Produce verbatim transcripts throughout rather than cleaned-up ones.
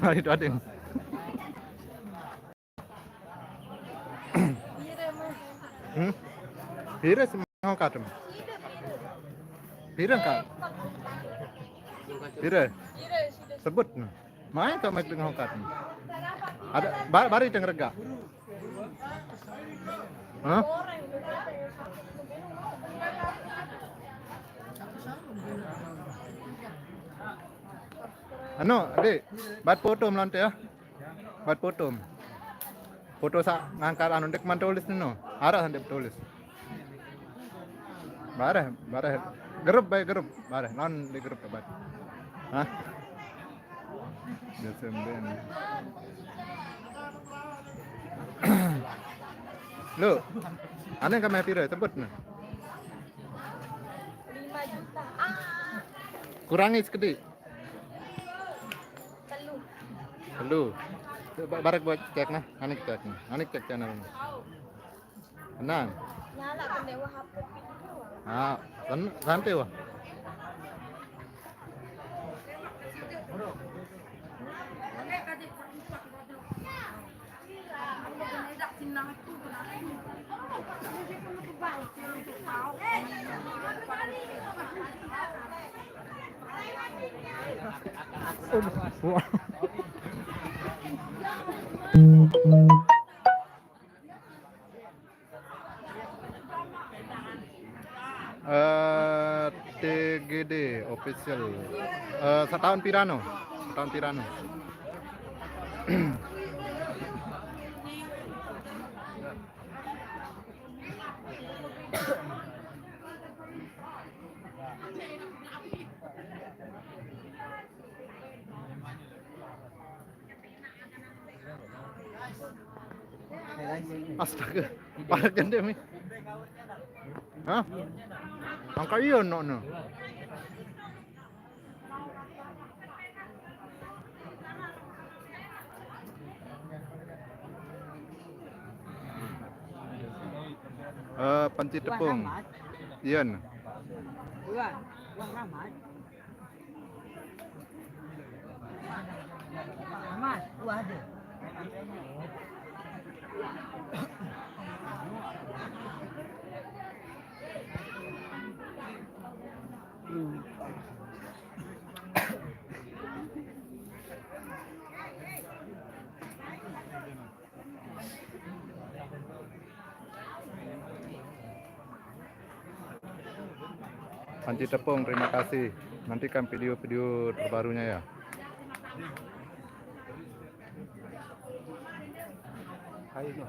Mari tu ading. Hmm? Pira sih mau katem? Pira kak? Pira? Sebut no. Main kak mai tengah katem. Ada ba-, bari teng rega. Hah? Anu, adik, bat foto melante ya. Bat foto. Foto sa ngangkat anu dek man tulis nino. Arah sandep tulis. Bareh, bareh. Gerup bae gerup. Bareh, lawan di gerup bat. Hah? Dia semben. Lu, ane kami pira sebut nah. Lima juta. Ah. Kurangi sekedik. Telu. Telu. Coba barek buat cek nah, anik cek nah. Anik cek channel nah. Tenang. Nyala bendek wah H P. Ah, ten-, santai wah. Eh, T G D official. Eh, setahun pirano? Setahun pirano? Astaga, parak jande mi. Hah? Angka iya no no. Eh, panci tepung. Iya no. Mas, gua ada. Panci tepung, terima kasih. Nantikan video-video terbarunya ya. Hai, no.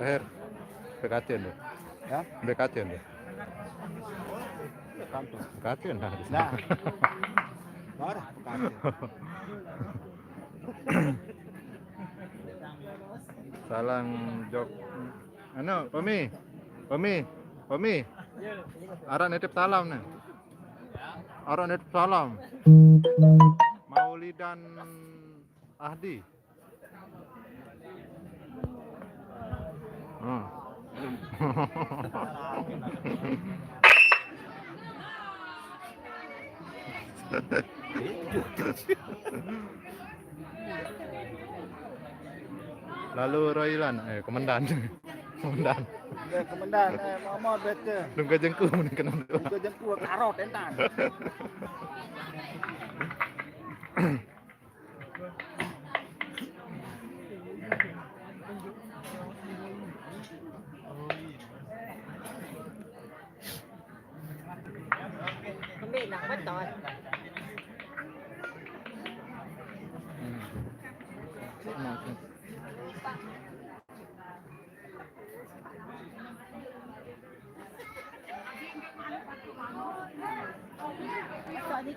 Akhir. Bekacen deh. Ya? Bekacen deh. Kampus. Bekacen dah. Nah. Marah bekacen. Salam jok. Anu, Pemi. Pemi. Pemi. Arah nitip salam nih. Arah nitip salam. Maulidan Ahdi. Hmm. Lalu Roilan, eh, komandan. Komandan. Ya, komandan, eh, mama bete. Lungka jengku mending kenal. Lungka jengku karot entan. Eh,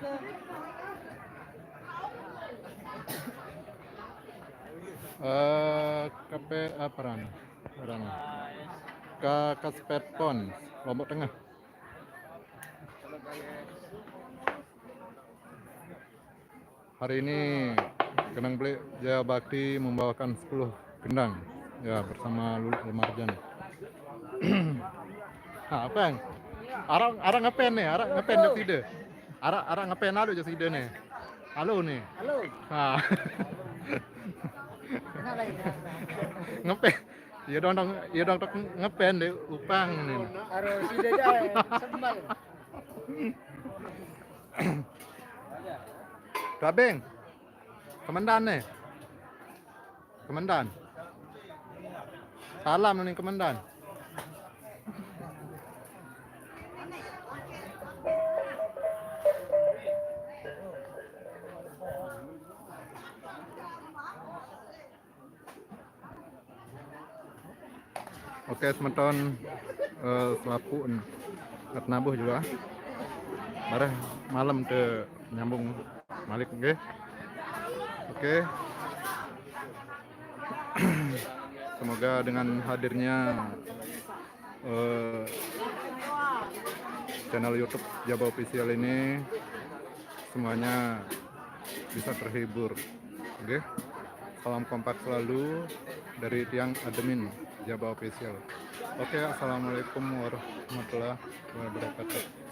K P apa ran? Ran. Ka Kaspet Pon, Lombok Tengah. Hari ini Kenang Belik Jaya Bakti membawakan sepuluh gendang, ya, bersama Lulu Marjan. Nah, apa yang? Arang, arang ngapain nih? Arang ngapain di sini? Arang, arang ngapain lalu di sini nih? Halo nih. Halo. Nah. Ngapain? Ya dong, dong, ya dong, dong, ngapain deh, upang nih. Harus ide aja, sembal. Kabeng. Komandan nih. Komandan. Salam nih, Komandan. Oke, semeton, eh, selaku en-, et nabuh juga. Bareh malam te nyambung malik, oke. Oke. Semoga dengan hadirnya, eh, channel YouTube Jaba Official ini, semuanya bisa terhibur. Oke. Salam kompak selalu dari tiang admin Jaba Official. Oke, assalamualaikum warahmatullahi wabarakatuh.